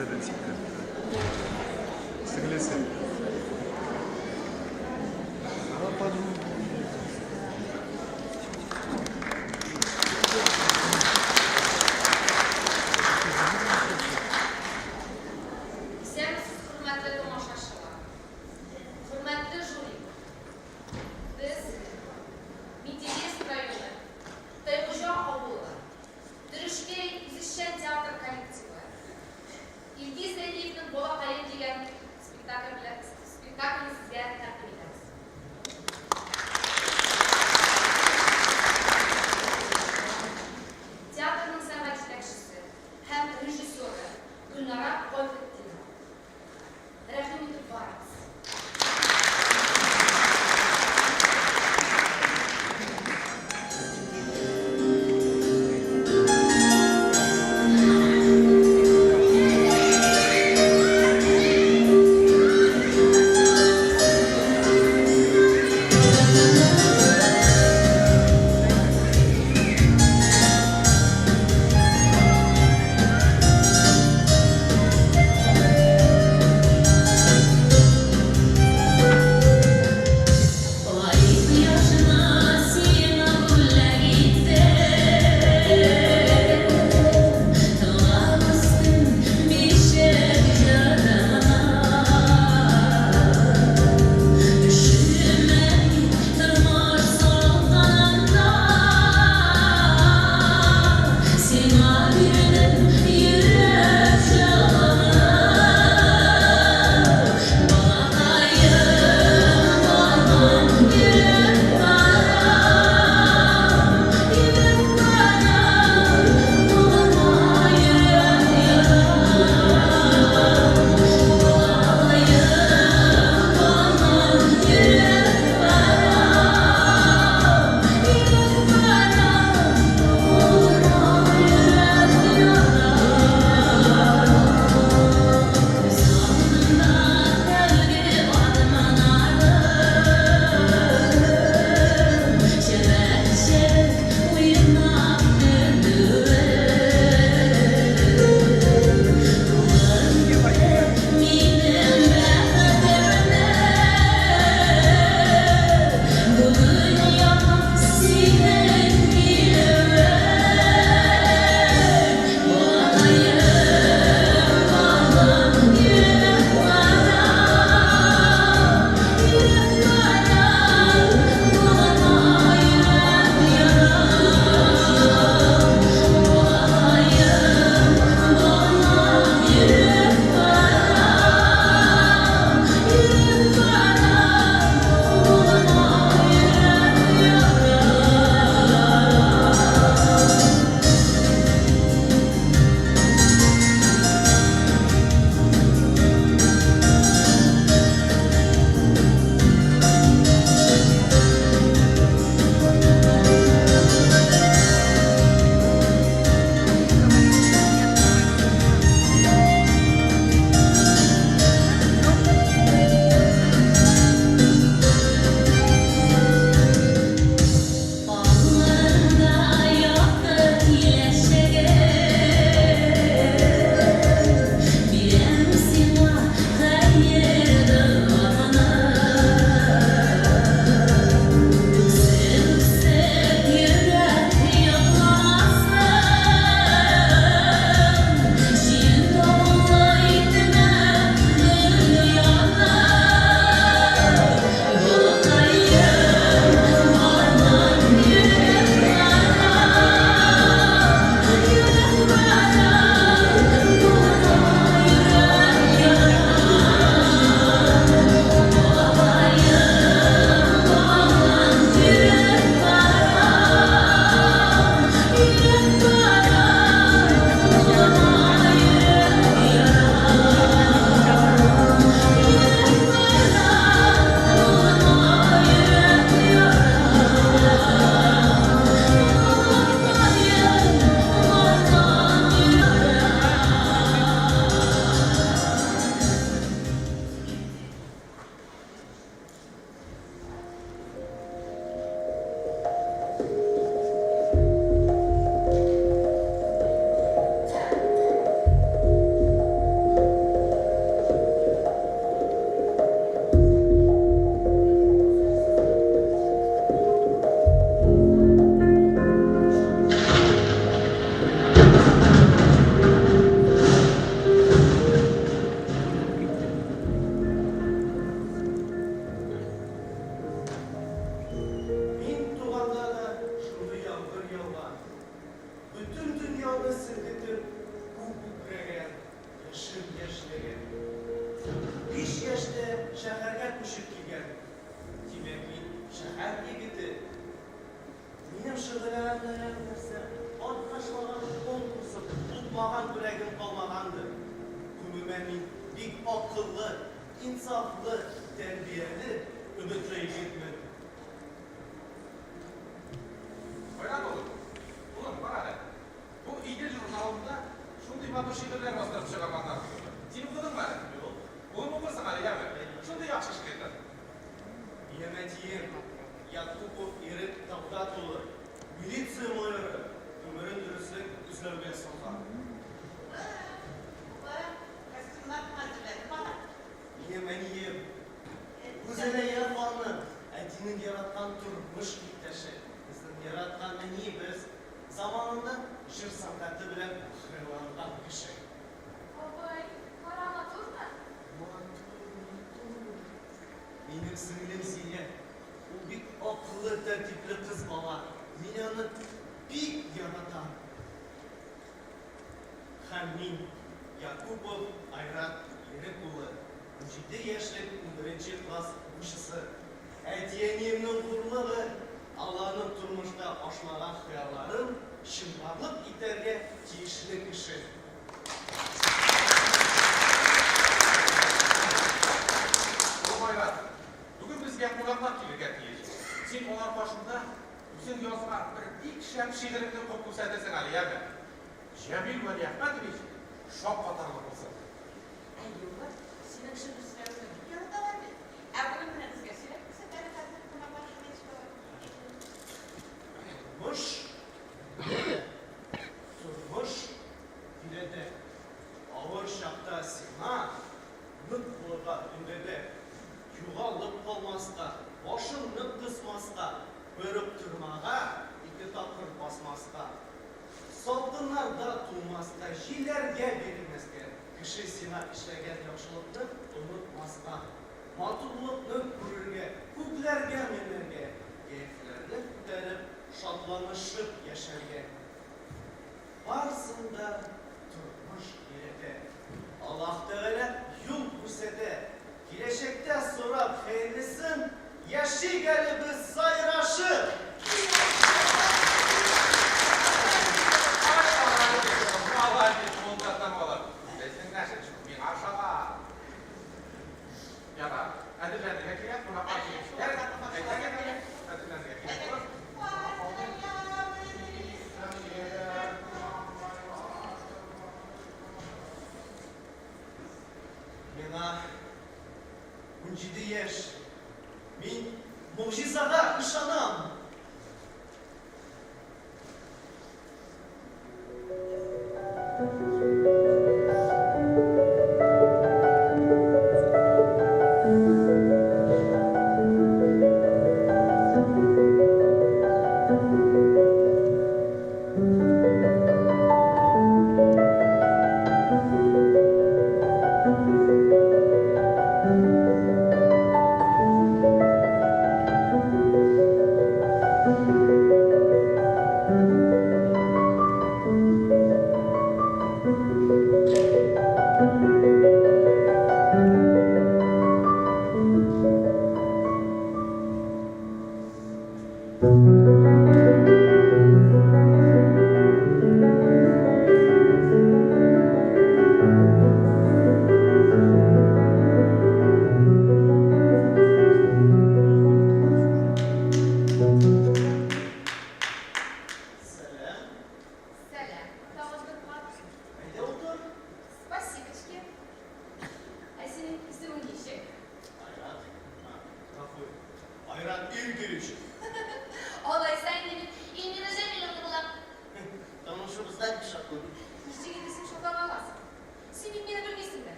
Тәрәзәдән сикереп. Сеңлесе. Исәнмесез, хөрмәтле тамашачылар! Хөрмәтле жюри! Без, Менделеевск районы, Тайгуҗа авылы, Төрешкәй үзешчән театр коллективы, Илгиз Зәйниевнең Балакаем дигән спектакле белән. Бөтен дөньяны селкетеп, күк күкрәгән, яшен яшьнәгән. 5 яшьтә шәһәргә күчеп килгән. Димәк, мин шәһәр егете. Минем шөгыльләнгән нәрсә, катнашмаган конкурсым, отмаган бүләгем калмагандыр. Гомумән, мин бик акыллы, инсафлы, тәрбияле, өметле егетмен. Айрат улым, улым, кара әле. Бу Идел журналында шундый матур шигырьләр бастырып чыгарганнар. Син укыдыңмы әле? Юк. Улым, укырсың әле, яме. Шундый яхшы шигырьләр. Минем әтием Якупов Ирек Тәүдат улы, милиция майоры, гомерен дөреслек эзләүгә салган. Улым, улым, костюмнар хәзерләдем ана. Минем әнием, Гүзәлия ханым, әтинең яраткан тормыш иптәше, безнең яраткан әниебез, заманында җыр сәнгате белән хыялланган кеше. Бабай, кара, матурмы? Матур, матур. Минем сеңлем Зилә, ул бик акыллы, тәртипле кыз бала. Мин аны бик яратам. Һәм мин, Якупов Айрат Ирек улы, 17 яшьлек 11нче класс укучысы. Әти-әниемнең хурлыгы, аларның тормышта ашмаган хыялларын чынбарлык итәргә тиешле кеше. Улым Айрат, бүген безгә кунаклар килергә тиеш. Син алар каршында үзең язган бер бик шәп шигыреңне укып күрсәтерсең әле, яме? Җәмил Вәлиәхмәтович шаккатарлык булсын. Әйе, улым, синең шигырь сөйләвеңне бик яраталар бит. Ә бүген менә безгә сөйләп күрсәт әле хәзер, кунаклар килгәч болай. Тормыш өйрәтә. Тормыш өйрәтә. Авыр чакта сиңа нык булырга өндәтә. Югалып калмаска, башыңны кысмаска, боерып тормага, ике тапкыр басмаска. Салкыннарда туңмаска, җилләргә бирелмәскә, кеше сиңа эшләгән яхшылыкны онытмаска, матурлыкны күрергә, күкләргә менәргә, кәефләрне күтәреп, шатланышып яшәргә. Барысын да тормыш өйрәтә. Аллаһ Тәгалә юл күрсәтә. Киләчәктә сорап хәерлесен, яшик әле без сайрашып! Ай, молодец, улым, молодец, ул да молодец. Безнең нәсел шул, миңа ошаган. Ярар, әзерләнергә кирәк, кунаклар килеп җитәр. Әйдәгез әле, әзерләнергә кирәк булыр. Миңа 17 яшь. Мин могҗизага ышанам.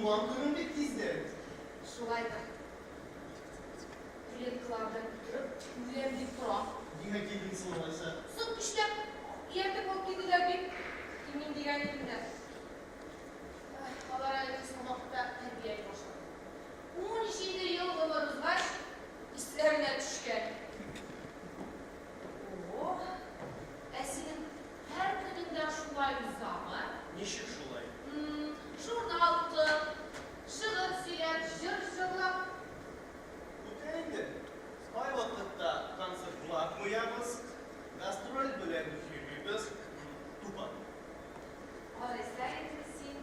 туган көнең бит тиздән. Шулайдыр. Клеткалардан утырып, үләм дип торам. Нигә килдең соң алайса? Соң көчләп ияртеп алып килделәр бит. Килмим дигән идем дә. Алар әле соңгы вакытта тәрбияли башлады. 17 ел гомер узгач, исләренә төшкән. О, ә синең һәр көнең дә шулай узамы? Ничек шулай? Журнал укып, шигырь сөйләп, җыр җырлап. Үтә инде. Кайвакытта концертлар куябыз, гастроль белән йөрибез. Тупа. Алайса инде син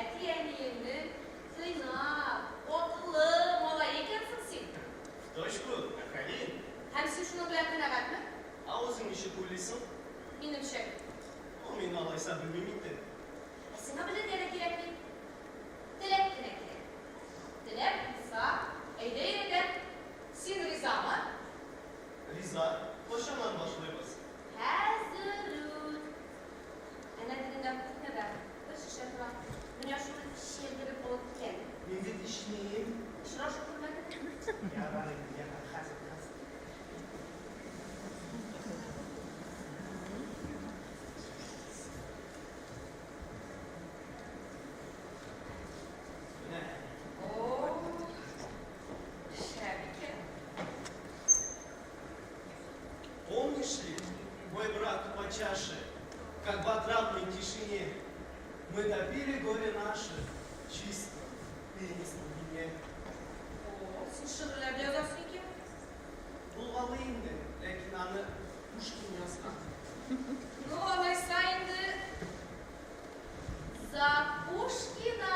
әти-әниеңнең тыйнак, акыллы малае икәнсең син. В точку, афәрин. Һәм син шуның белән канәгатьме? Ә үзең ничек уйлыйсың? Минемчә. Ну, мин алайса белмим инде. Ә сиңа белергә дә кирәкми. Теләк кенә кирәк. Теләк булса, әйдә өйрәтәм. Син ризамы? Риза. Кайчаннан башлыйбыз? Хәзер үк. Әнә тегендә кухняда бер шешә тора. Менә шуны чәлдереп алып кил әле. Мин бит эчмим. Очрашу хөрмәтенә. Ярар инде, ярар, хәзер, хәзер. Менә. О, шәп икән. Помнишь ли, мой брат, по чаше, как в отрадной тишине мы допили горе наше чисто пенистом вине? О, син шигырьләр дә язасың икән. Булгалый инде, ләкин аны Пушкин язган. Ну, алайса инде за Пушкина.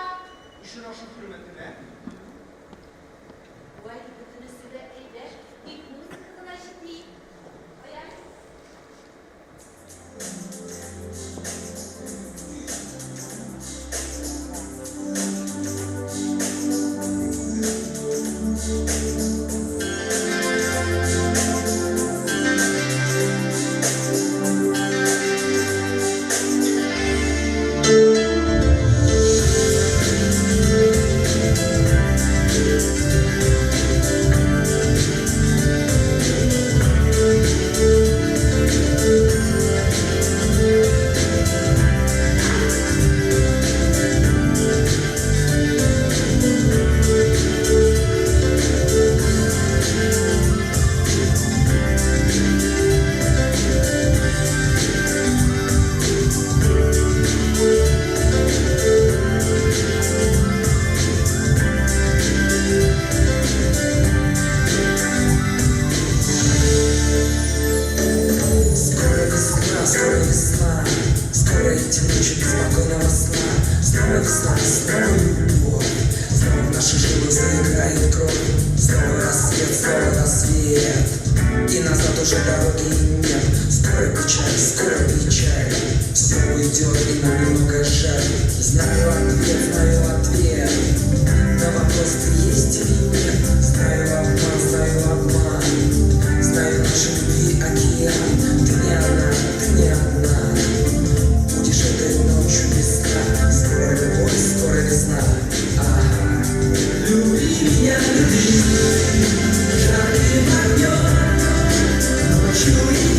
Очрашу хөрмәтенә. Ой, бөтенесе дә әйбәт, тик музыка гына җитми. Кая? Скоро весна, скоро весна, скоро эти ночи беспокойного сна. Снова весна, снова любовь, снова в наших жилах заиграет кровь. Снова рассвет, снова рассвет, и назад уже дороги нет. Скоро печаль, все уйдет, и нам немного жаль. Знаю ответ на вопрос, ты есть или нет. Знаю обман, знаю обман, знаю нашей любви океан. Ты не одна, ты не одна, будешь этой ночью без сна. Скоро любовь, скоро весна. Ага. Люби меня, люби, жарким огнем, ночью.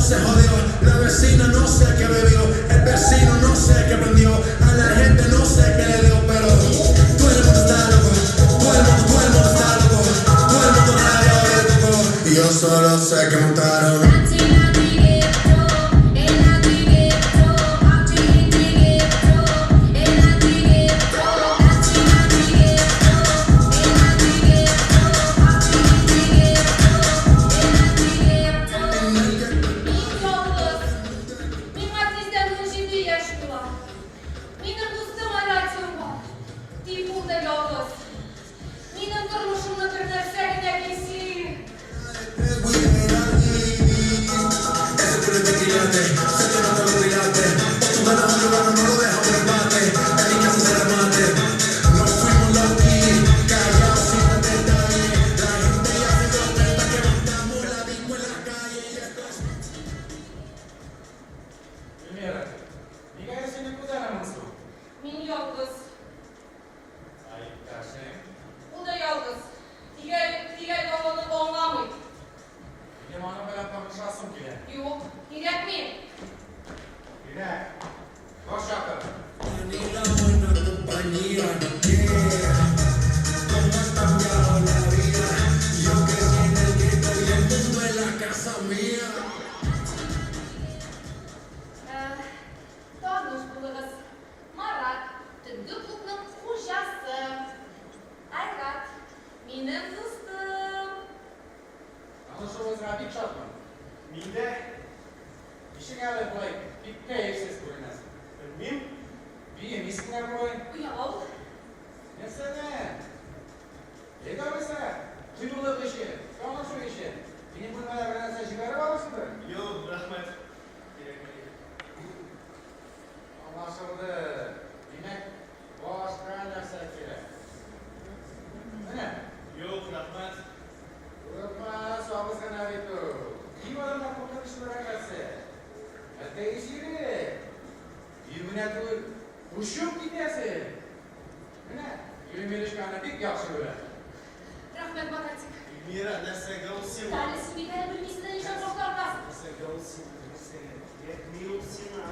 se jodió. La vecina no sé qué bebió, el vecino no sé qué prendió, a la gente no sé qué le dio, pero todo el mundo está loco, todo el mundo está loco, todo el mundo rayado del coco. Y yo solo sé que montaron. Мин ялгыз. Миңа тиздән 17 яшь тула. Минем дустым Айратым бар. Тик ул да ялгыз. Минем тормышымны бер нәрсә генә киси. Эльмира, нигә әле сине күтәрә монысы? Мин ялгыз. Ә иптәшең? Ул да ялгыз. Тик әле, тик әле ул аны аңламый. Минем аның белән танышасым килә. Юк, кирәкми. Кирәк. Баш чакыр. Таныш булыгыз. Марат, төнге клубның хуҗасы. Айрат, минем дустым. Танышуыбызга бик шатмын. Мин дә. Ничек әле болай бик кәефсез күренәсең? Белмим. Биемисең дә бугай. Оял. Нәрсәне? Әйдә алайса, кыюлык өчен, танышу өчен. Минем бүлмәдә бер нәрсә җибәреп алырсыңдыр. Юк, рәхмәт. Кирәкми. Аңлашылды. Димәк, башка нәрсә кирәк. Менә. Юк, рәхмәт. Курыкма, сагыз гына бит ул. Ким адымнар куркынычлырак нәрсә? Әтәй җире. Бию генә түгел, очып китәсең. Менә, Эльмирочка аны бик яхшы белә. Рәхмәт, Маратик. Эльмира, нәрсәгә ул сиңа? Әле син бит әле белмисең дә нишләп баш тартасың. Нәрсәгә ул сиңа? Нәрсәгә? Кирәкми ул сиңа.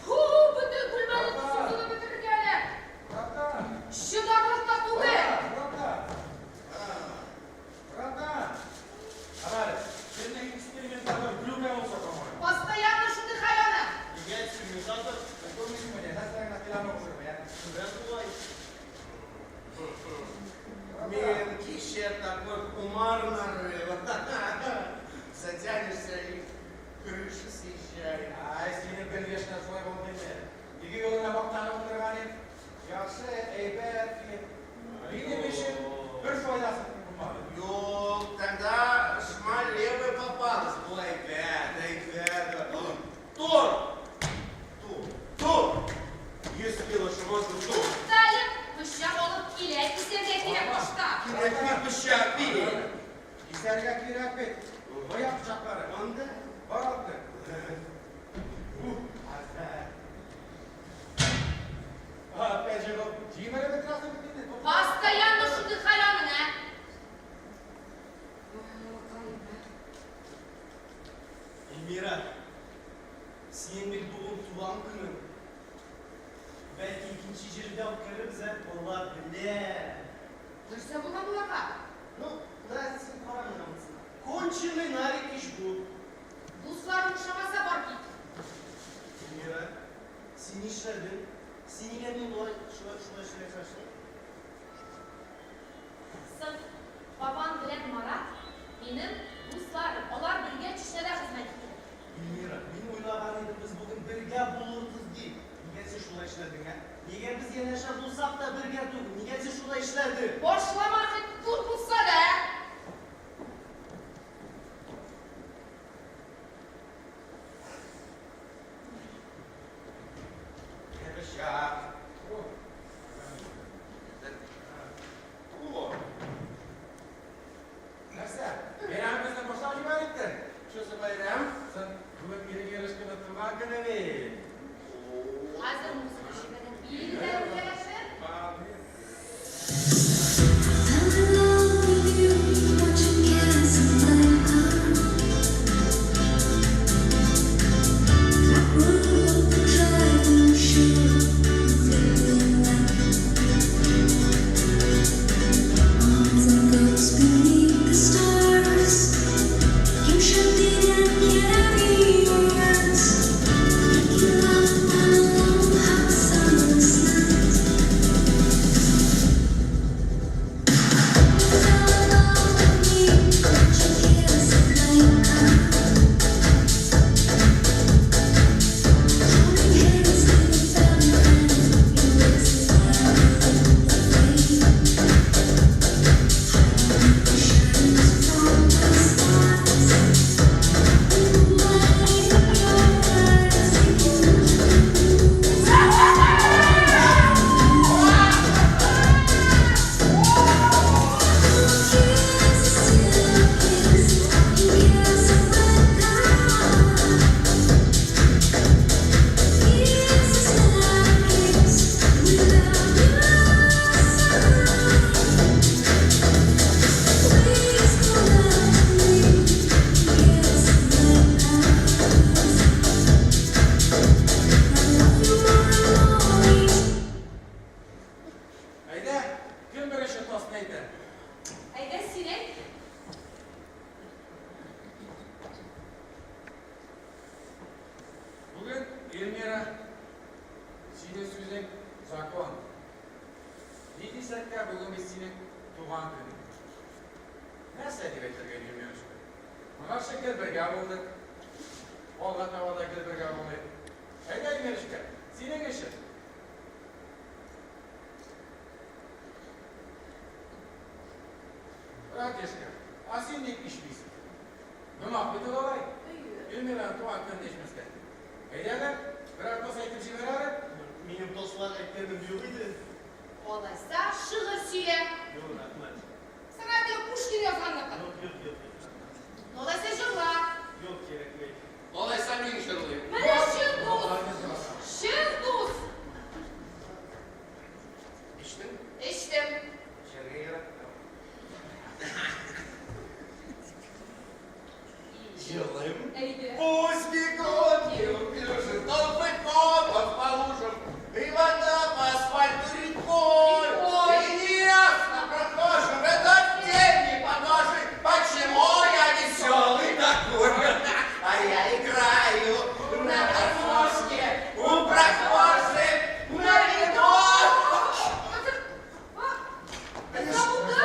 Ху, бөтен бүлмәне төсен бетерергә әле. Братан! Чыдарлык та түгел. Братан! Братан! Кара әле, сезнең экспериментатор Глюка булса, по-моему. Постоянно шундый хәл аның. Нигә экспериментатор? Күрмисеңме, нәрсә генә филаны охшый, я? Сурәт болай. Мин кичә такой кумар нарыл. Затянешься и крыша съезжает. Ай, синең, конечно, шулай булды инде. Теге юлына мактанып утырган идем. Яхшы, әйбәт диеп. Минем өчен бер файдасы булмады. Юк, тогда шмаль левая попалась. Ой, әйбәт, әйбәт. Тор! Тур, тур! 100 кило шумозы тур. Тукта әле, пычак алып килә, кисәргә кирәк башта. Кирәкми пычак, бир. Кисәргә кирәк бит. Кая пычаклары? Анда. Бар алып кер. Әзер. Опять же, җимереп бетерәсең бит инде. Постоянно шундый хәл аның, ә? Эльмира, синең бит бүген туган көнең. Бәлки икенче җирдә үткәрербез, ә? Балалар белән. Нәрсә булган боларга? Ну, на, син кара менә монысына. Конченый нарик ич бу. Дусларың ошамаса. Соң, бүген Эльмирочканың туган көне бит. Хәзер музыка җибәрәм. Бил дә үзәләшер. Әйдә, кем беренче тостны әйтә? Әйдә, син әйт. Бүген, Эльмира, синең сүзең закон. Ни дисәк тә, бүген бит синең туган көнең. Нәрсә дип әйтергә Эльмирочка? Моңарчы гел бергә булдык. Алга таба да гел бергә булыйк. Әйдә, Эльмирочка, синең өчен. Братишка, а син ник эчмисең? Гөнаһ бит ул алай. Эльмираның туган көнен эчмәскә. Әйдә әле, берәр тост әйтеп җибәр әле. Минем тостлар әйткәнем юк иде. Алайса, шигырь сөйлә. Юк, рәхмәт. Сиңа әйтә Пушкин язганныкы. Юк, юк, юк, юк. Алайса җырла. Юк, кирәкми. Алайса мин җырлыйм. Менә чын дус. Чын дус. Эчтең? Эчтем. Эчәргә яратам. Җырлыйм. Әйдә. Пусть бегут неуклюже толпы копов по лужам, и вода по асфальту рекой. Рекой. И неясно прохожим, это тени подошвы, почему я веселый такой? А я играю на гармошке у прохожих на виду. Нәрсә булды?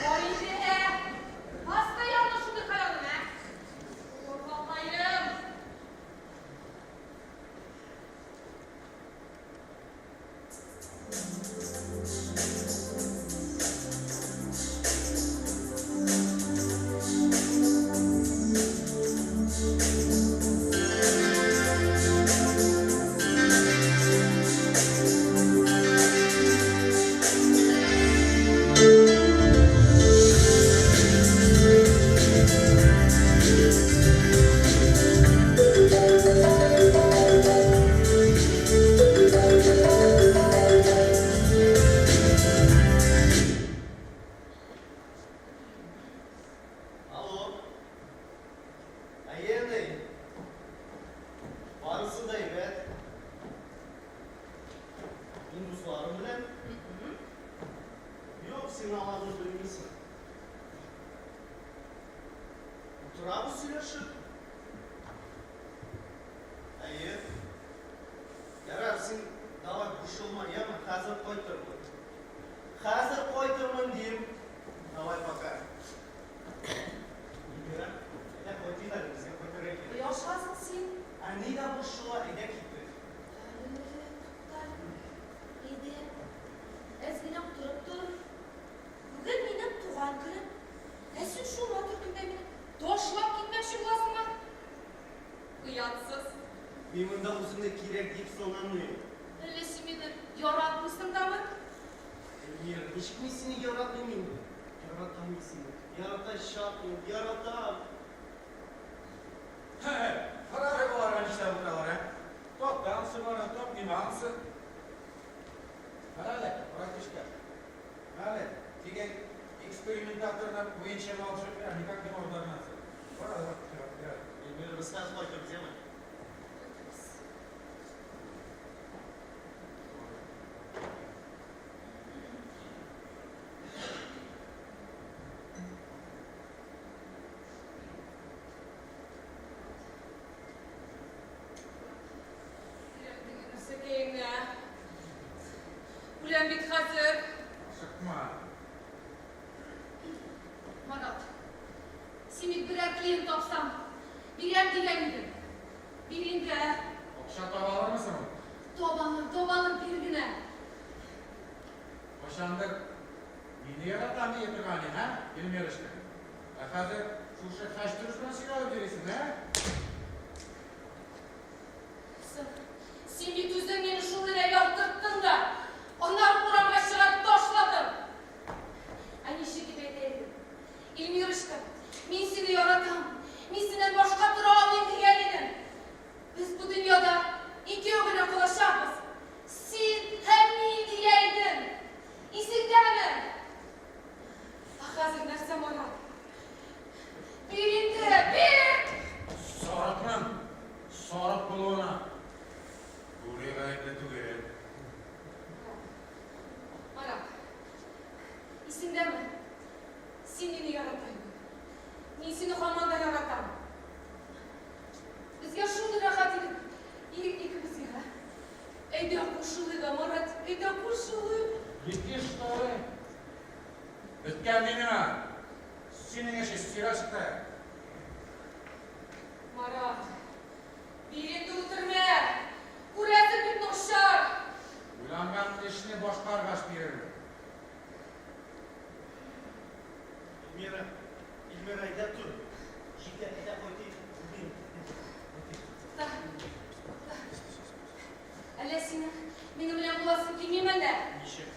Әйдә. Постоянно шундый хәл, ә? Куркакаем. Алло. Әйе, әни. Барысы да әйбәт. Мин дусларым белән. Юк, син аларны белмисең. Утырабыз сөйләшеп. Әйе. Ярар, син давай борчылма, яме, хәзер кайтырмын. Хәзер кайтырмын дим. Давай пока. Эльмира, әйдә кайтыйк әле, безгә кайтырга кирәк. Оялшасың син. Ә нигә борчыла, әйдә киттек. Әле, туктале. Әйдә. Әз генә утырып тор. Бүген минем туган көнем. Ә син шул матур көндә мине ташлап китмәкче буласыңмы? Оятсыз. Мин монда үземне кирәк дип санамыйм. Әллә син мине яратмыйсың дамы? Эльмира, ничек мин сине яратмыйм инде? Яратам мин сине. Яратачакмын, яратам! Хе-хе, карале боларга нишләп утыралар, ә? Топ танцы бара, топ нимансы. Карале, братишка. Әле, дигән экспериментаторның буенча алышып, никак не могу догнаться. Бара, бара, бара. Эльмира, без хәзер кайтабыз, яме? Нәрсәкәеңне. Үләм бит хәзер. Ашыкма. Марат, син бит берәр клиент тапсам, бирәм дигән идең. Бир инде. Акча таба алырмысың? Табалыр, табалыр, бир генә. Кайчандыр мине яратам дия торган идең, ә, Эльмирочка? Ә хәзер шушы хәчтерүш белән сөйләшеп йөрисең, ә? Соң, син бит үзең мине шул ләләгә утырттың да, аннары урамга чыгарып ташладың. Ә ничек дип әйтә идең? Эльмирочка, мин сине яратам, мин синнән башка тора алмыйм дигән идең. Без бу дөньяда икәү генә калачакбыз. Син һәм мин дия идең. Исеңдәме? Ә хәзер нәрсә, Марат? Бир инде, бир! Сарыкның сарык булуына бүре гаепле түгел. Марат, исеңдәме? Син мине ярата идең. Мин сине һаман да яратам. Безгә шундый рәхәт иде икебезгә. Әйдә кушылыйк, Марат, әйдә кушылыйк. Летишь, что ли? Беткән миңа. Синең эше Сережка. Марат, бир инде үтермә. Күрәсең бит начар. Уйланган эшне башкаргач бирермен. Эльмира, Эльмира, әйдә тор. Җитә, әйдә кайтыйк. Эльмира, кайтыйк. Тукта. Тукта. Әллә синең минем белән буласың килмиме әллә? Ничек?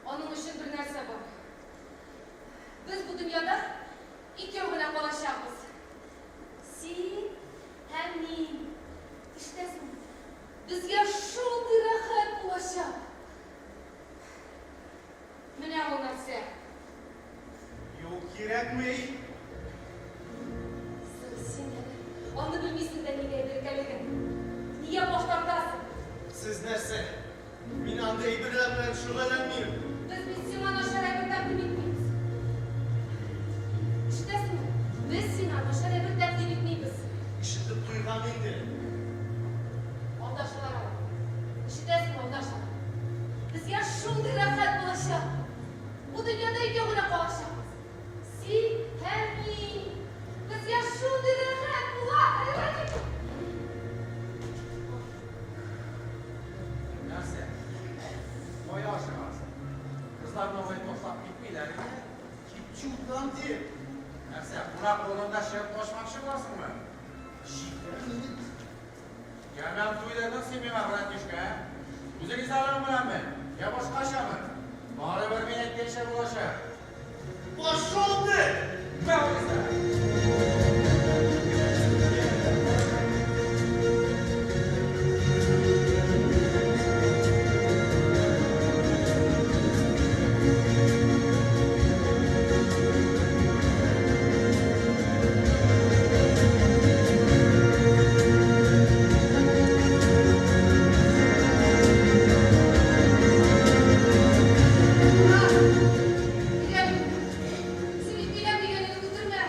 Аның өчен бер нәрсә бар. Без бу дөньяда икәү генә калачакбыз. Син һәм мин. Ишетәсеңме? Безгә шундый рәхәт булачак. Менә ул нәрсә. Юк, кирәкми. Соң син әле аны белмисең дә нигә әйбер икәнлеген. Нигә баш тартасың? Сез нәрсә? Мин андый әйберләр белән шөгыльләнмим. Без бит сиңа начар әйбер тәкъдим итмибез. Ишетәсеңме? Без сиңа начар әйбер тәкъдим итмибез. Ишетеп туйган инде. Алдашалар алар. Ишетәсеңме, алдашалар. Безгә шундый рәхәт булачак. Бу дөньяда икәү генә калачакбыз. Син һәм мин. Безгә шундый рәхәт була. Нәрсә? Кая ашыгасың? Кызларны алай ташлап китмиләр инде. Китче утырам ди. Нәрсә, кунак урынында чыгып качмакчы буласыңмы? Җитәр инде. Яман туйдырдың син миңа, братишка, ә? Үзең ризалыгың беләнме? Я башкачамы? Барыбер мин әйткәнчә булачак. Пошел ты! Мә алайса! Марат, бирәм. Син бит бирәм дигән идең, үтермә.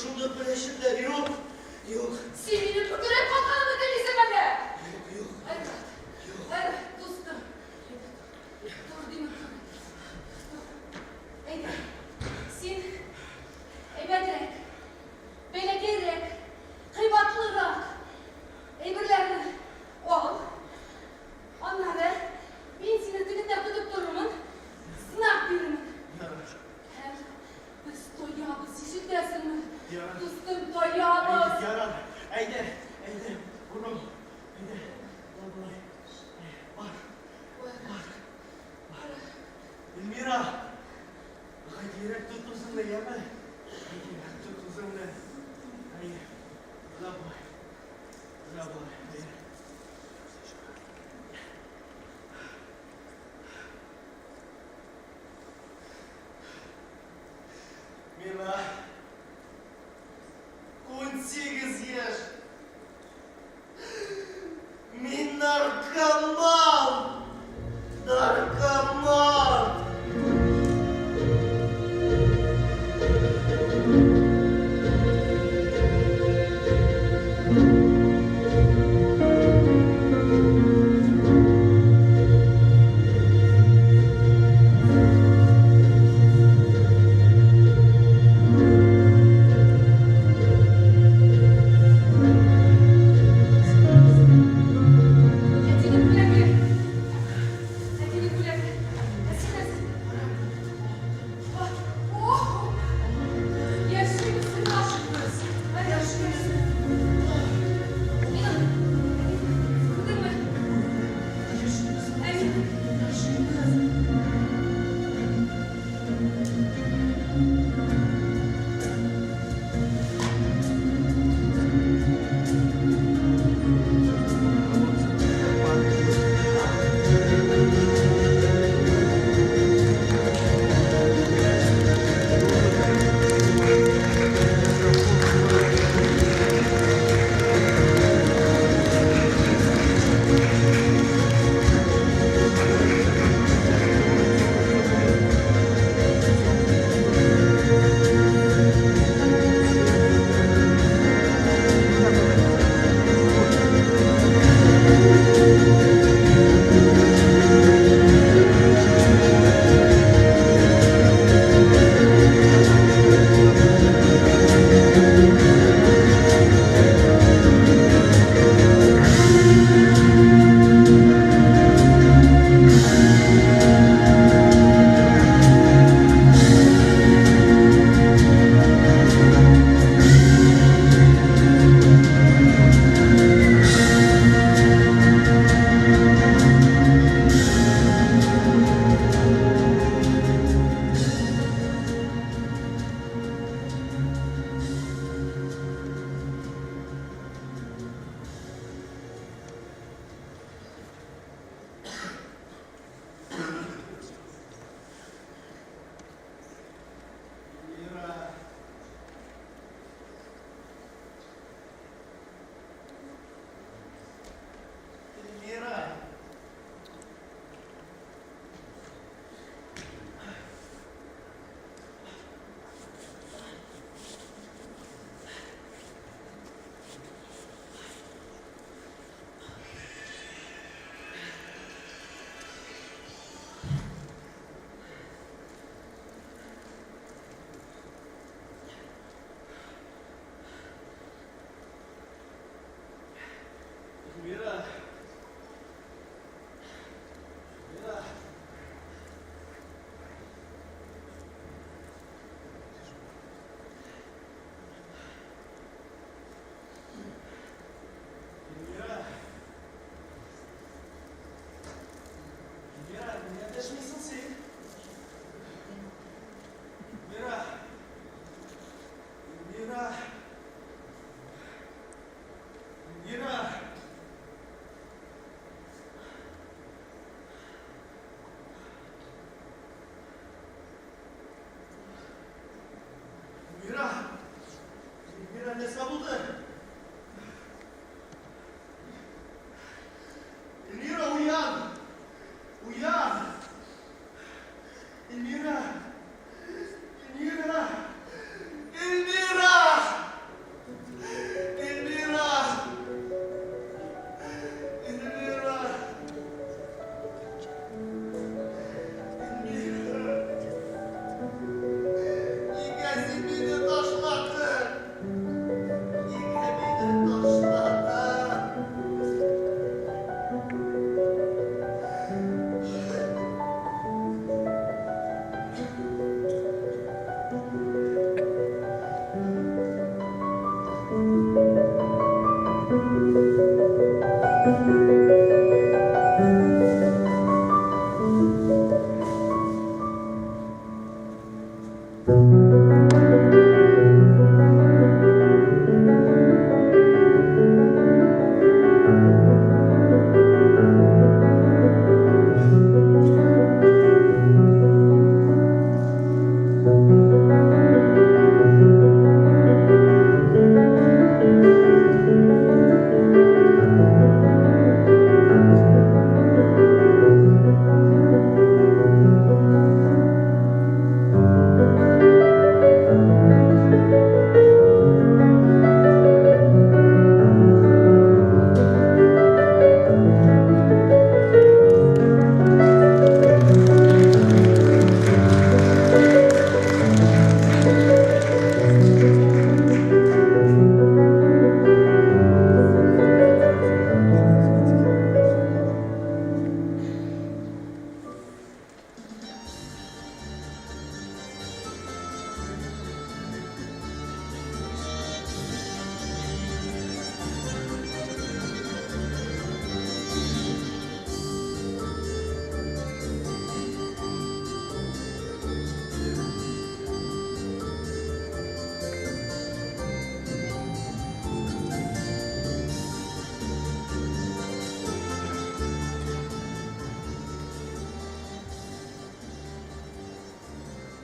шунда пеләшерләр. Юк, юк. Син минем бөкрәеп катканымны телисең әллә? Юк, юк. Айрат, Айрат, дустым. Тор димме, тор. Әйдә, син әйбәтрәк, бәләкәйрәк, кыйбатлырак әйберләрне ал. Аннары мин сине тегендә көтеп торырмын, знак бирермен. Ярар. Һәм без тоябыз, ишетәсеңме? Ярар. Дустым, тоябыз. Ярар. Әйдә, әйдә, урам. Әйдә. Болай, болай. Бар, бар. Бар. Эльмира. Гадирәк тот үзеңне, яме? Гадирәк тот үзеңне. Әйе. Менә болай. Менә болай. Әйе. Миңа 18 яшь. Мин наркоман! Наркоман!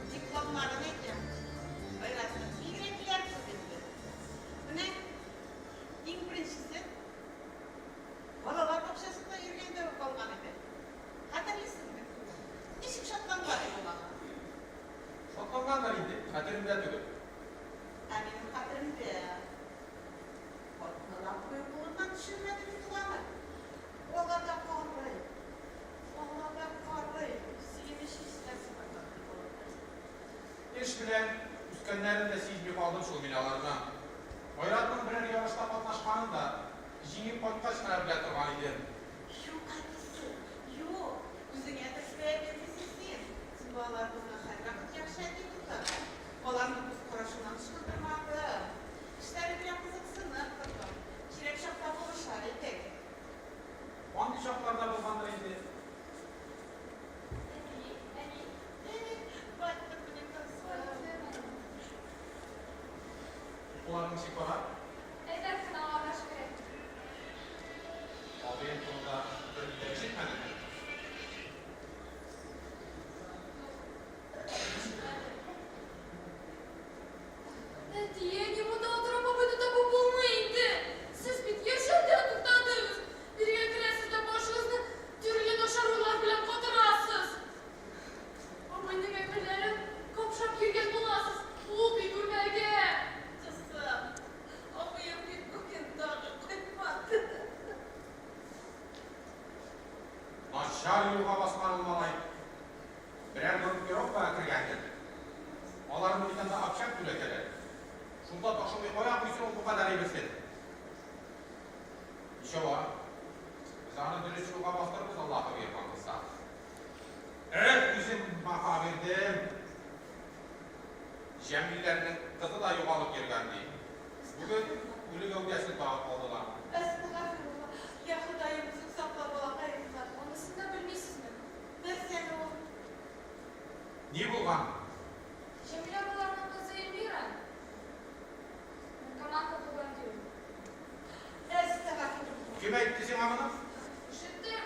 Дипломнарын әйтәм. Айратның бигрәкләр күп инде. Менә иң беренчесе балалар бакчасында йөргәндә үк алган иде. Хәтерлисезме? Ничек шатланган идем аңа. Шатлангандыр инде, хәтеремдә түгел. Ә минем хәтеремдә. Атналап буе кулыннан төшермәде бит ул аны. Ала да карый. Ала да карый. Сөенеч хисләр сыпыртып булды. Эш белән үскәннәрен дә сизми калдым шул мин аларның. Айратның берәр ярышта катнашканын да җиңеп кайткач кына белә торган идем. Юк, әтисе, юк. Үзеңә дөрес бәя бирмисең син. Син балаларыбызга һәрвакыт яхшы әти булдың. Аларны күз карашыннан ычкындырмадың. Эшләре белән кызыксынып тордың. Кирәк чакта булыша идең. Андый чаклар да булгандыр инде. Әти, әни. Эх, кайттың менә кызым. Укуларың ничек бара? Әйбәт кенә, Аллага шөкер. Абыең турында берни дә ишетмәдеңме? Юк, ишетмәдем. Әти, әни, монда утырып абыйны табып булмый инде. Сез бит яшәүдән туктадыгыз. Бирегә керәсез дә башыгызны төрле начар уйлар белән катырасыз. Абыйның әйберләрен капшап йөргән буласыз. Ул бит үлмәгән. Кызым, абыем бит бүген тагы кайтмады. Начар юлга баскан ул малай. Берәр группировкага кергәндер. Аларны бит анда общак түләтәләр. Шунда ташымый кая куйсын ул бу кадәр әйберсен? Ничава, без аны дөрес юлга бастырырбыз, Аллаһы боерган булса. Эх, үзем баһа бирдем. Җәмилләрнең кызы да югалып йөргән, ди. Бүген үле гәүдәсен табып алдылар. Әстәгъфирулла, йа Ходаем, үзең сакла балакаемны. Анысын да белмисезме? Нәрсәне ул? Ни булган? Җәмилә апаларның кызы Эльмира наркоманка булган, ди ул. Әстәгъфирулла. Кем әйтте сиңа моны? Ишеттем.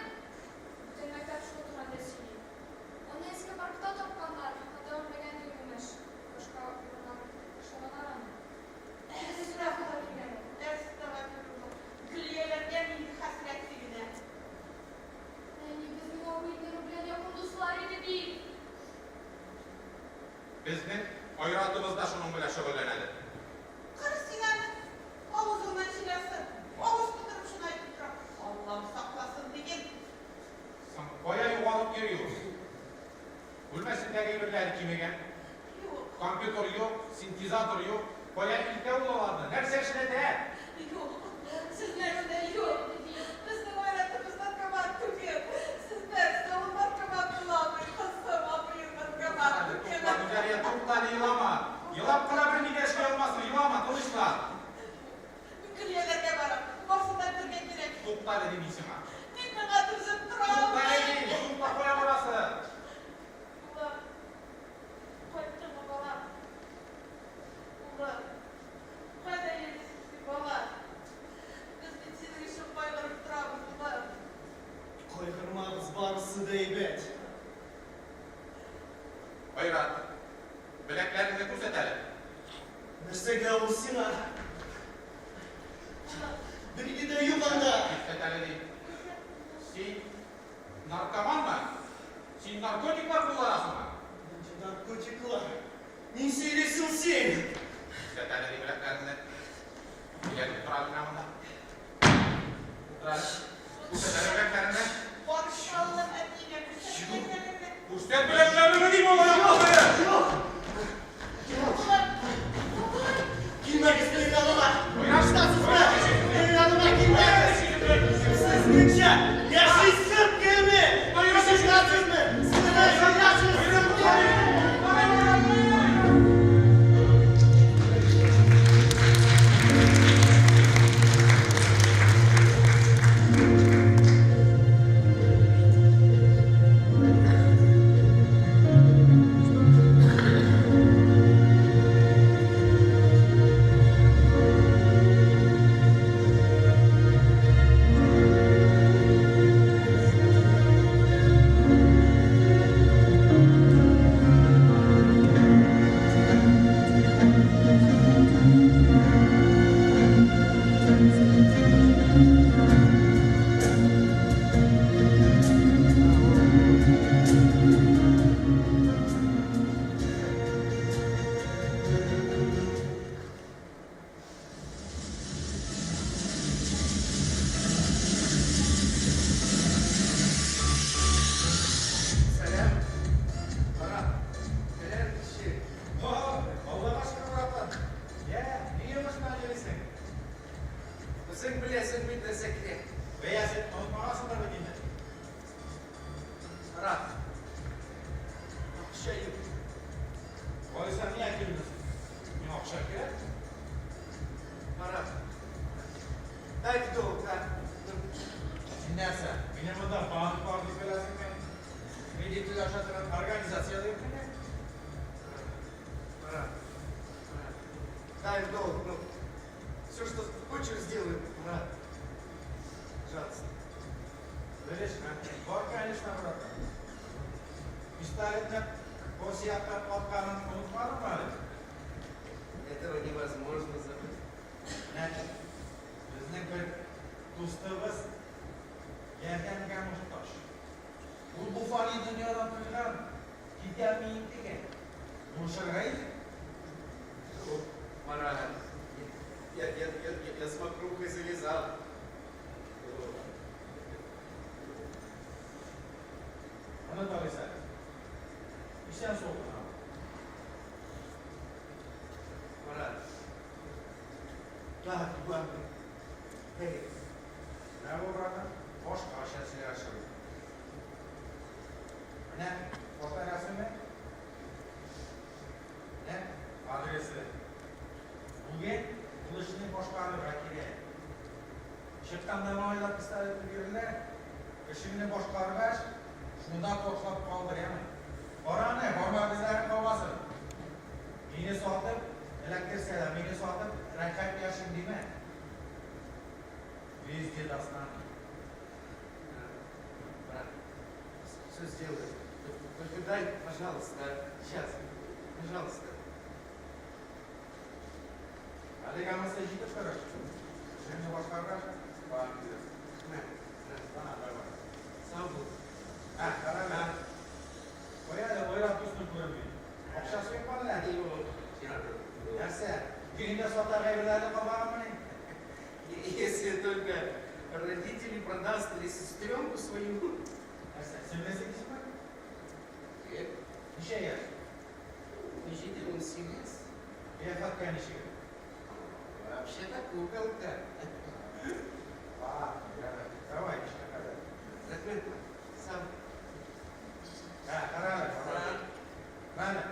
Бөтен мәктәп шул турында сөйли. Аны иске паркта тапканнар, анда үлмәгән ди, имеш. Башка урыннар ошаганнар аны. Үзе сорап килгән ул. Әстәгъфирулла. Гөлияләргә нинди хәсрәт генә. Әни, безнең абый Эльмира белән якын дуслар иде бит. Безнең Айратыбыз да шуның белән шөгыльләнәдер. Кара син аны. Авызыңнан җил алсын. Авыз тутырып шуны әйтеп тора. Аллам. Тукта әле дим мин сиңа. Мин моңа түзеп тора Тукта әле алмыйм. дим, тукта кая барасың? Улым, кайттыңмы, балам? Улым, кайда йөрисең син, балам? Без бит синең өчен кайгырып торабыз, улым. Кайгырмагыз, барысы да әйбәт. Айрат, беләкләреңне күрсәт әле. Нәрсәгә ул сиңа? Улым, Берни дә юк анда. Күрсәт әле дим. Син наркоманмы? Син наркотиклар кулланасыңмы? Нинди наркотиклар? Ни сөйлисең син? Күрсәт әле дим беләкләреңне. Килә дип тора менә монда. Утыр әле. Күрсәт әле беләкләреңне. Барчалым әтиеңә күрсәт беләкләреңне. Күрсәт беләкләреңне дим алай булды. Юк! Улым, бабай. Килмәгез минем яныма! Айрат, Ишетәсезме? Минем яныма килмәгез! Сезнеңчә яшисем килми! Ишетәсезме? Сезнеңчә яшисем килми! Сәлам, Марат. Сәлам, кеше. Аллага шөкер, братан. Йә, ни йомыш белән йөрисең? Үзең беләсең бит нәрсә кирәк. Бәясен онытмагансыңдыр бит инде. Марат, акча юк. Алайса миңа килмәсен. Миңа акча кирәк. Марат, дай в долг, а? Ну, Син нәрсә? Мине монда банк бар дип беләсеңме? Кредит түләшә торган организация дип мине? Марат, Марат, дай в долг, ну, все, что хочешь, сделай, Марат. Пожалуйста. Белеш, бар, конечно, братан. Пистолетны косяктан атканын онытмадыңмы әле? Этого невозможно забыть. Менә безнең бер дустыбыз ярдәмгә мохтаҗ. Ул бу фани дөньядан туйган, китәлми интегә. Булышырга иде. О, Марат, я с мокрухой завязал. О, Оныт алайса. Исән сау гына. Марат, так, главное. Эй, Менә бу, братан, башкача сөйләшү. Менә фоторәсеме? Менә адресы. Бүген ул эшне башкарырга кирәк. Чыкканда малайлар пистолет бирерләр. Эшеңне башкаргач, шунда ташлап калдыр, яме. Кара аны, бармак эзләрең калмасын. Мине сатып, эләктерсәләр, мине сатып, рәхәт яшим димә. Везде достанут. Брат, все сделаю. Только дай, пожалуйста, сейчас, пожалуйста. Әлегә монысы җитеп торыр. Эшеңне башкаргач, барып килерсең. На, на, Ана, давай. Сау бул. Ә, кара әле. Кая әле Айрат дусның күренми. Акчасы юкмы әллә? Юк. Нәрсә? Көнендә сатар әйберләре калмаганмыни? Если только родители продаст или сестренку свою. Нәрсә, сеңлесе дисеңме? Нет, Ничә яшь? Ничә, 18. Кыяфәткә ничек? Вообще-то куколка. Ладно, ярар. Давай, эшкә кадәр. Рәхмәт, сау. Ә, кара әле, кара. Менә.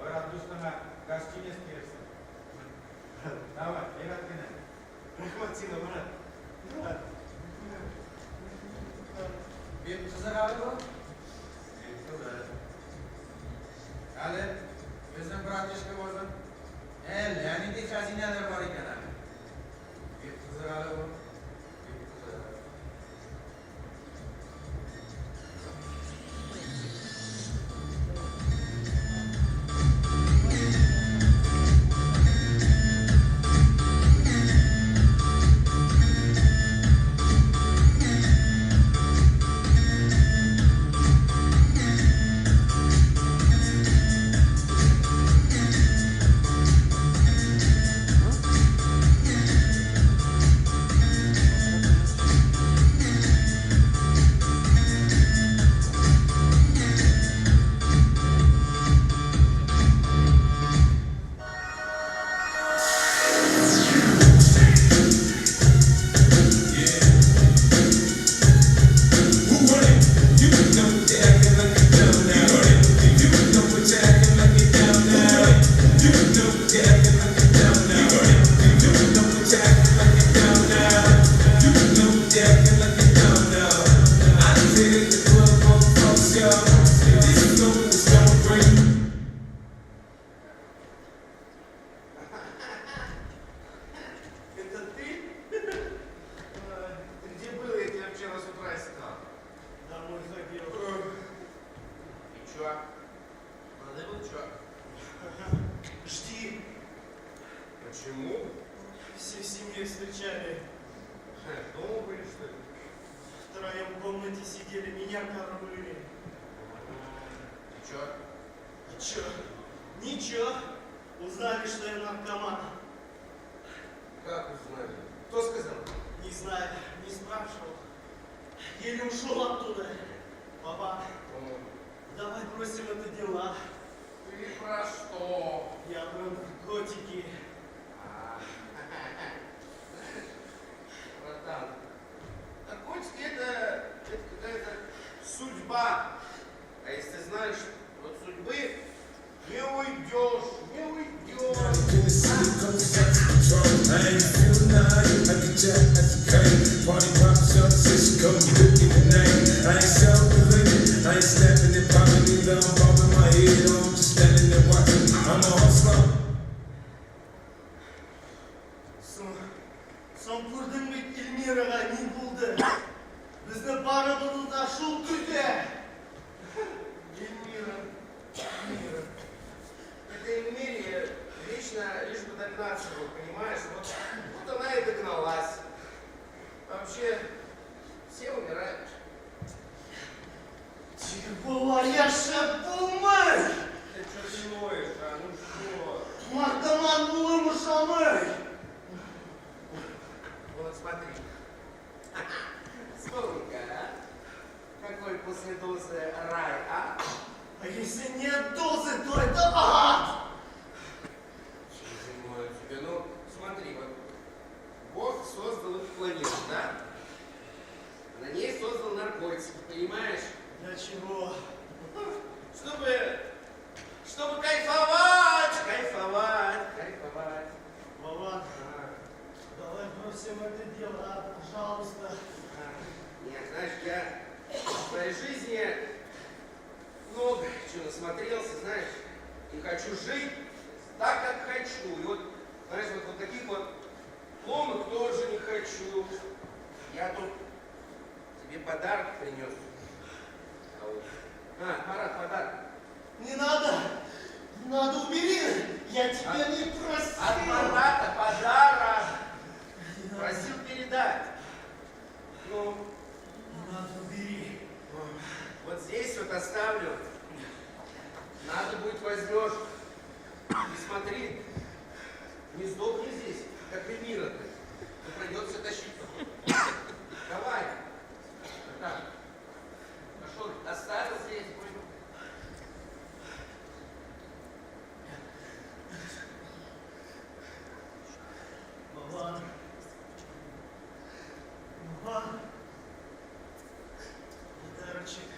Айрат дустыңа гостинец бирерсең. Давай, әйбәт кенә. Рәхмәт сиңа, брат. Брат. Бик кызык әле бу. Бик кызык. Әле безнең братишка булсын. Әллә нинди хәзинәләр бар икән әле. Бик кызык әле бу. Бик кызык. Это ты? Ты где был? Я тебя вчера с утра искал. Домой ходил. И чё? Надо было чё? Жди. Почему? Все в семье встречали. Дома были, что ли? Втроем в комнате сидели, меня кормили. И чё? И чё? Ничего. Узнали, что я наркоман. Как узнали? Кто сказал? Не знаю, не спрашивал. Еле ушел оттуда. Папа, давай бросим это дело. Ты про что? Я про наркотики. А, Братан, наркотики это какая-то судьба. А если ты знаешь, от судьбы не уйдешь, не уйдешь. Соң, соң күрдең бит Эльмирага ни булды? Безне барыбызны да шул көтә. Эльмира, Эльмира. Это Эльмире вечно лишь бы догнаться было, понимаешь? Вот, вот она и догналась. Вообще, все умирают. Тик болай яшәп булмый. Ты что ты ноешь, а? Ну что? Наркоман булу ошамый. Вот смотри. Вспомни-ка, а? Какой после дозы рай, а? А если нет дозы, то это ад. Земной тебе. Ну, смотри, вот Бог создал эту планету, да? На ней создал наркотики, понимаешь? Для чего? Чтобы кайфовать, кайфовать, кайфовать. Вован, давай бросим это дело, а, пожалуйста. Нет, знаешь, я в своей жизни много чего насмотрелся, знаешь, и хочу жить так, как хочу. И вот, знаешь, вот таких вот ломок тоже не хочу. Я тут тебе подарок принес. А, Марат, подарок. Не надо, не надо, убери. Я тебя не просил. От Марата подарок. Просил передать. Ну, Не надо, убери. Вот здесь вот оставлю. Надо будет возьмешь. И смотри, не сдохни здесь, как Эльмира-то. Ну, придется тащить. Давай. Так. Пошел, оставил здесь. Вован. Вован. Подарочек.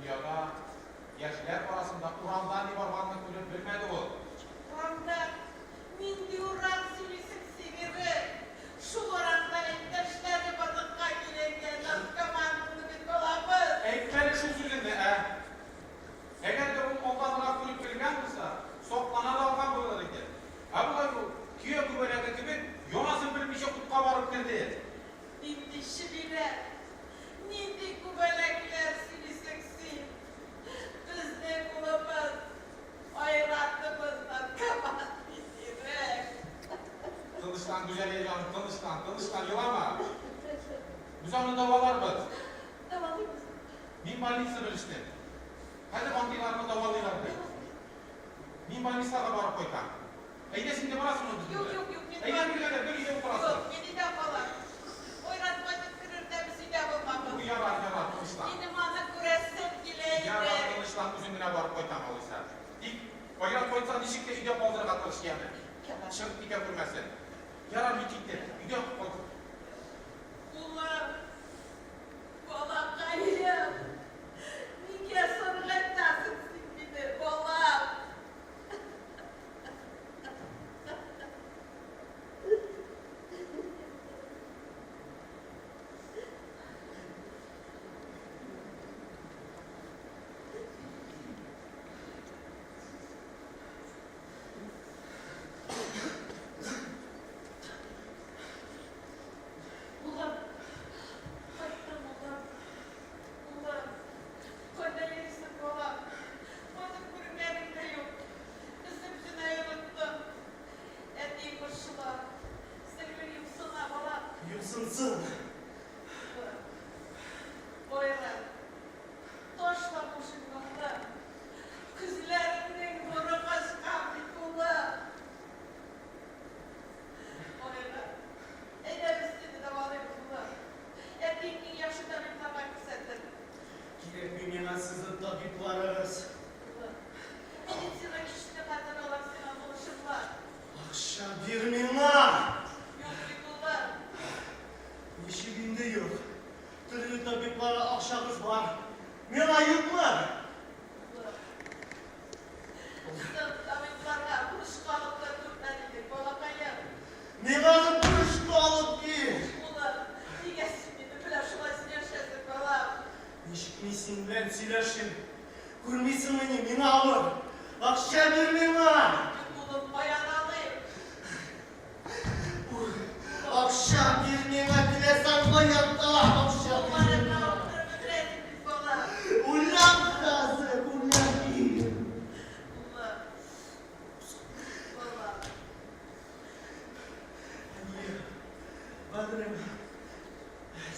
Дөньяда, яшьләр арасында, урамда ни барганны күреп белмәде ул. Урамда нинди урам сөйлисең син, Ирек? Шул урамда иптәшләре барлыкка килгән наркоман булды бит балабыз. Әйтмә әле шул сүзеңне, ә? Әгәр дә ул алданрак күреп белгән булса, саклана да алган булыр иде. Ә болай ул, көя күбәләге кебек, янасын белмичә утка барып керде. Нинди чебиләр, нинди күбәләкләр сөйлисең син? Безнең улыбыз, Айратыбыз наркоман бит, Ирек. Тынычлан, Гүзәлия җаным, тынычлан, тынычлан, елама. Без аны дәваларбыз. Дәвалыйбыз. Мин больница белештем. Хәзер андыйларны дәвалыйлар ди. Мин больницага барып кайтам. Әйдә, син дә барасыңмы безнең Юк, белән? юк, юк, мин Әйдә, бармыйм. бергә дә бер өйдә утырасың. Юк, мин өйдә калам. Айрат кайтып керер дә без өйдә булмабыз. Ярар, ярар, тынычлан. Минем аны күрәсем килә Ярар, иде. тынычлан, үзем генә барып кайтам алайса. Тик Айрат кайтса, ничек тә өйдә калдырырга тырыш, яме. Ярар. Чыгып китә күрмәсен. Ярар, мин киттем. Өйдә кал. Улым, балакаем, нигә саргайтасың син мине, балам? Улым, кайттым, улым. Улым, кайда йөрисең, балам? Кайтып күренгәнең дә юк. Безне бөтенләй оныттың. Әтиең борчыла. Сеңлең юксына, балам. Юксынсын. Улым, Айрат, ташла бу журналны. Күзләреңнең нуры качкан бит, улым. Айрат, әйдә без сине дәвалыйбыз, улым. Әтиең иң яхшы табибларга күрсәтер. Кирәкми миңа сезнең табибларыгыз. Улым, медицина көчле хәзер, алар сиңа булышырлар. Акча бир миңа! Юк бит, улым. Ничек инде юк? Төрле табибларга акчагыз бар. Миңа юкмы? Улым, соң табибларга бурычка алып та күрмәде идек, балакаем. Миңа да бурычка алып бир. Улым, нигә син минем белән шулай сөйләшәсең, балам? Ничек мин синең белән сөйләшим? Күрмисеңмени, миңа авыр. Акча бир миңа! Юк, улым, каян алыйм? Акча бир миңа, теләсәң каян тап, акча бир Кулларыңны миңа. авырттырып бетерәсең бит, балам. Үләм хәзер, үләм. Улым, балам. Әнием, бәгърем,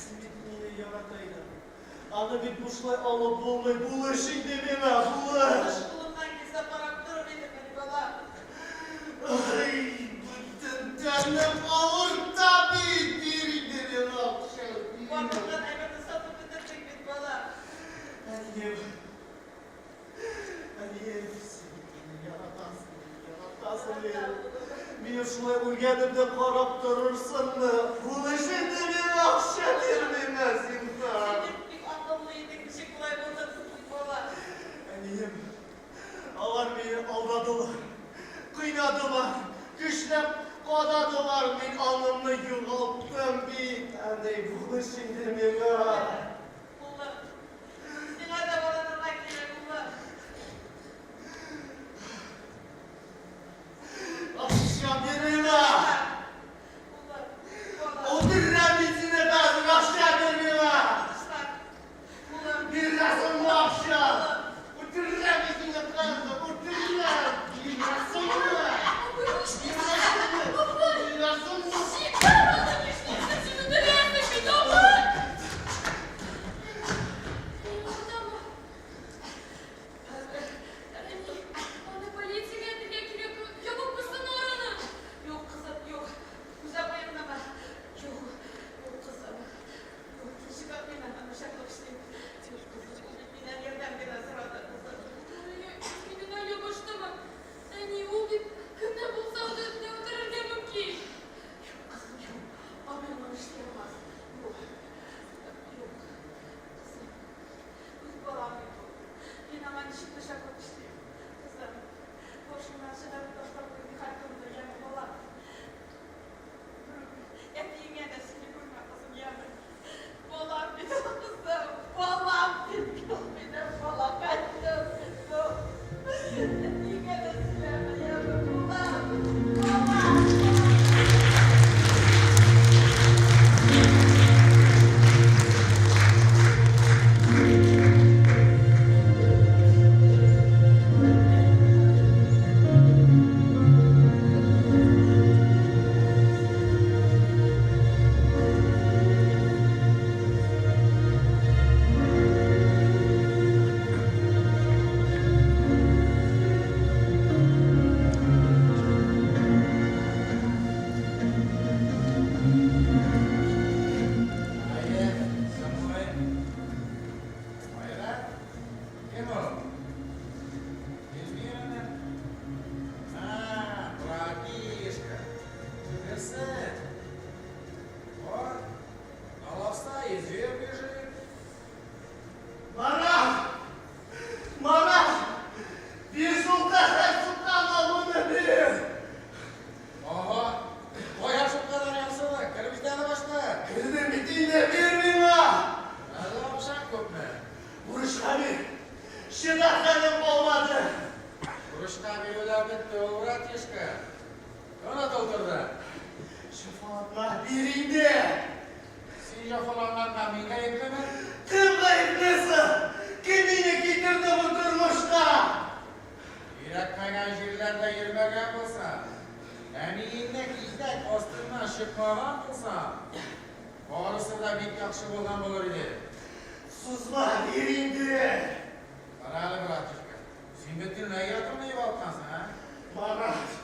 син бит мине ярата идең. Аны бит бушлай алып булмый, булыш инде миңа, булыш. Кулымнан килсә карап торыр идем, балам. Ай, бөтен тәнем авырта бит, бир инде миңа акча, бир. Бар булган әйберне сатып бетердек бит, балам. Әнием, әнием, син бит мине яратасың, яратасың мине. Мине шулай үлгәнемдә карап торырсыңмы? Булыш инде миңа, акча бир миңа, зинһар. Син бит бик акыллы идең, ничек болай булдың соң, балам? Әнием, алар мине алдадылар, кыйнадылар, көчләп кададылар, мин аңымны югалттым бит. Әни, булыш инде миңа. Улым, сиңа дәваланырга кирәк, улым. Акча бир миңа. Улым, балам. Үтерәм мин сине хәзер, акча бир миңа. яхшы булган булыр иде. Сузма, бир инде. Кара әле, братишка, син бөтенләй оятыңны югалткансың, ә? Марат,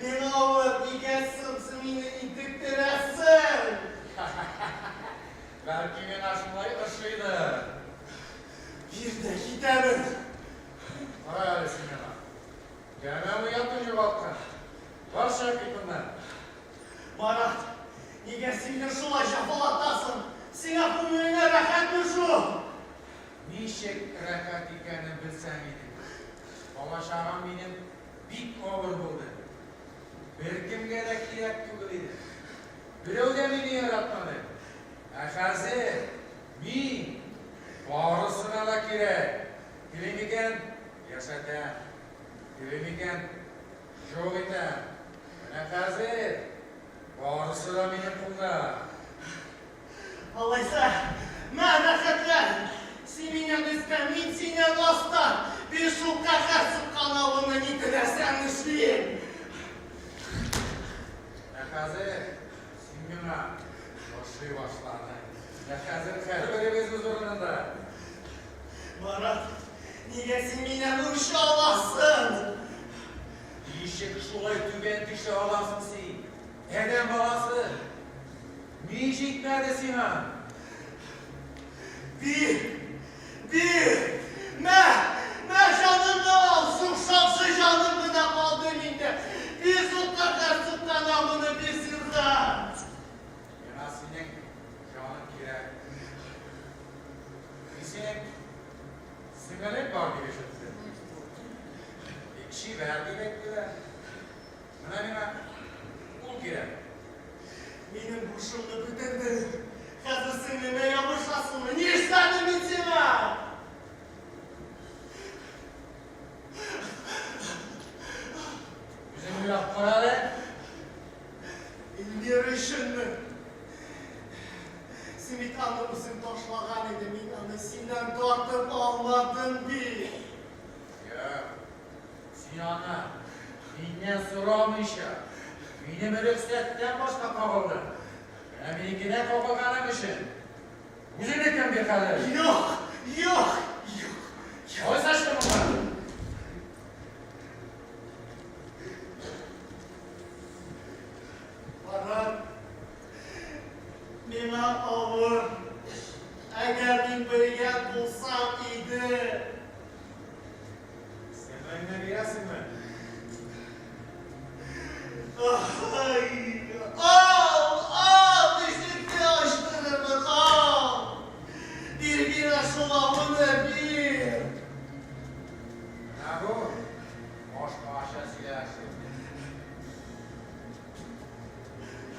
миңа авыр, нигә соң син мине интектерәсең? Бәлки миңа шулай ошыйдыр. Бир дә китәмен. Кара әле син миңа. Тәмам оятын югалткан. Бар чыгып кит моннан. Марат, нигә син мине шулай җәфалатасың? Сиңа күңелеңә рәхәтме шул? Ничек рәхәт икәнен белсәң иде. Балачагым минем бик авыр булды. Беркемгә дә кирәк түгел идем. Берәү дә мине яратмады. Ә хәзер мин барысына да кирәк. Телим икән, яшәтәм. Телим икән, юк итәм. Менә хәзер барысы да минем кулда. Алайса, мә, рәхәтлән! Син миннән өстә, мин синнән аста! Бир шул каһәр суккан авыны, ни теләсәң эшлим! Ә хәзер син миңа ошый башладың. Ә хәзер һәрберебез үз урынында. Марат, нигә син миннән үч аласың? Ничек шулай түбән төшә аласың син? Адәм баласы! Ни җитмәде сиңа? Бир! Бир! Мә! Мә, җанымны ал! Шул шакшы җаным гына калды миндә. Бир шул каһәр суккан агуны, бир зинһар! Миңа синең җаның кирәк. Мин синең сеңелең бар дип ишеттем. Бик чибәр дип әйттеләр. Менә миңа ул кирәк. Минем һушымны бетердең. Хәзер сеңлемә ябышасыңмы? Ни эшләдем мин сиңа? Үзең уйлап кара әле. Эльмира өченме? Син бит аны үзең ташлаган идең, мин аны синнән тартып алмадым бит. Юк. Син аны миннән сорамыйча, минем рөхсәттән башка кагылдың. Менә минекенә кагылганың өчен үзеңне кем бир хәзер? Юк, юк, юк. Алайса чык моннан. Марат, миңа авыр. Әгәр мин белгән булсам иде. Сеңлеңне бирәсеңме? Ай, ал, ал, ишекне ачтырырмын, ал. Бир миңа шул агуны, бир. Менә бу башкача сөйләшү.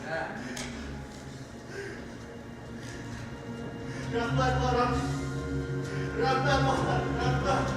Менә. Рәхмәт, Марат. Рәхмәт, Марат, рәхмәт.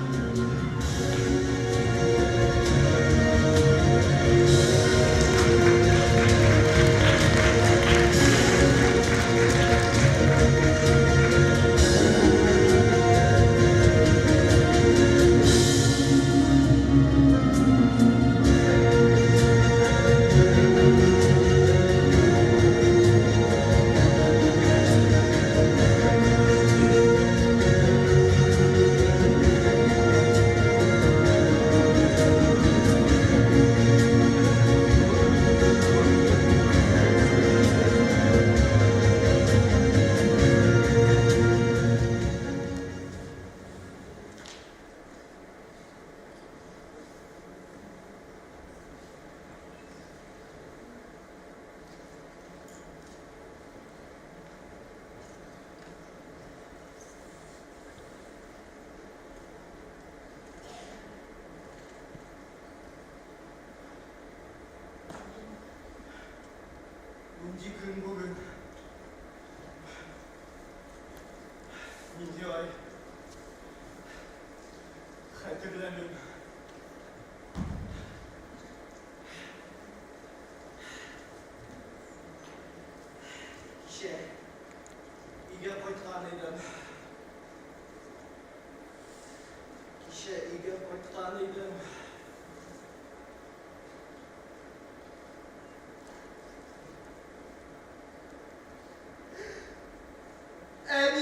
Нинди көн бүген? Нинди ай? Хәтерләмим. Кичә өйгә кайткан идем. Кичә өйгә кайткан идем.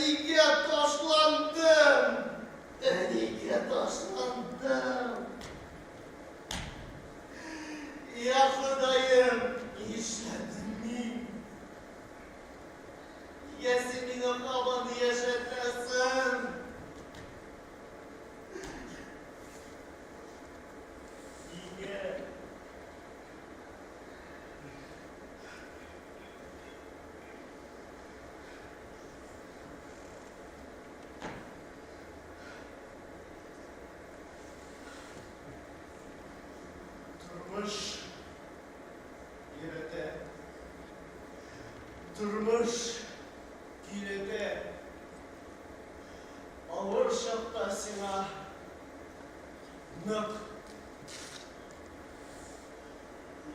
Әнигә ташландым! Әнигә ташландым! Я Ходаем, нишләдем мин? Нигә син мине һаман яшәтәсең? Нигә? Тормыш өйрәтә. Тормыш көйләтә. Авыр чакта сиңа нык,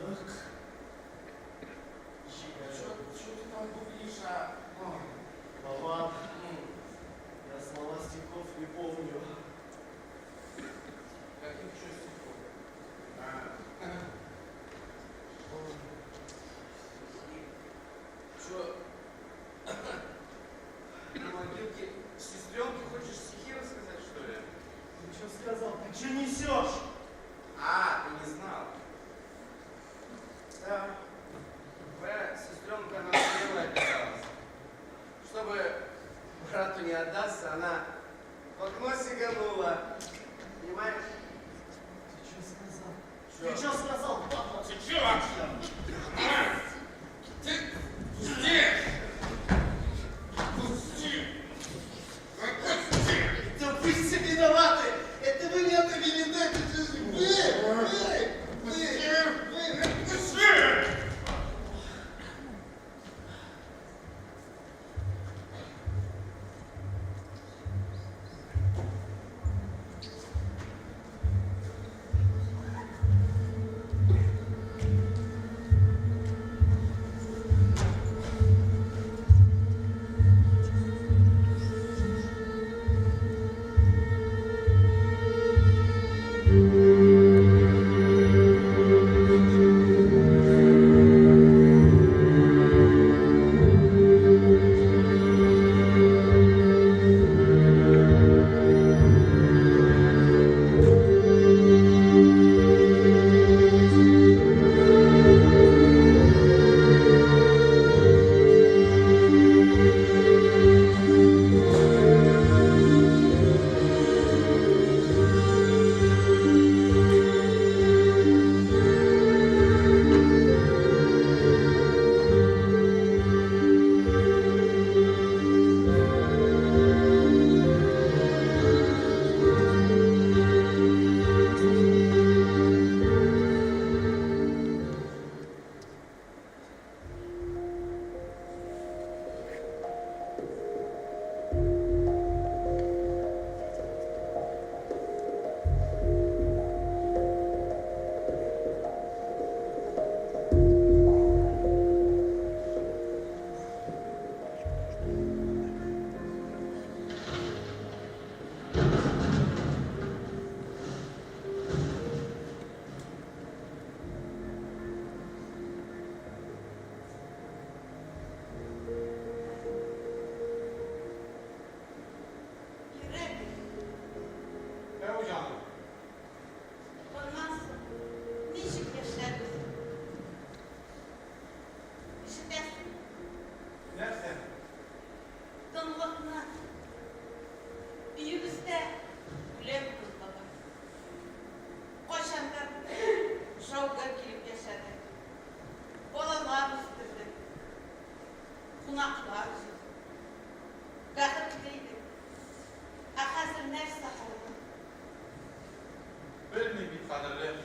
нык җибәрә. Что ты там гуглишь, а? Ой. Бабам, я слова стихов не помню. Каких еще стихов? А. Ой. Что, на могилке сестренке хочешь стихи рассказать, что ли? Ты что сказал? Ты что несешь? А, ты не знал. Да. Твоя сестренка, она смелая оказалась. Чтобы брату не отдаться, она в окно сиганула. Понимаешь? Ты что сказал? Чё? Ты что сказал, падла? Ты че вообще? Ты пусти! Пусти! Пусти! Это вы все виноваты! Это вы меня довели до этой жизни! Вы! Вы! Вы! Вы! Пусти! Ирек, Әү, җаным. Моннан соң ничек яшәрбез? Ишетәсең? Нәрсә? Тынлыкны. Өебездә үлем тынлыгы. Кайчандыр шау-гөр килеп яшәдек. Балалар үстердек. Кунаклар җыйдык. Бәхетле идек. Ә хәзер нәрсә калды? Белмим бит, кадерлем.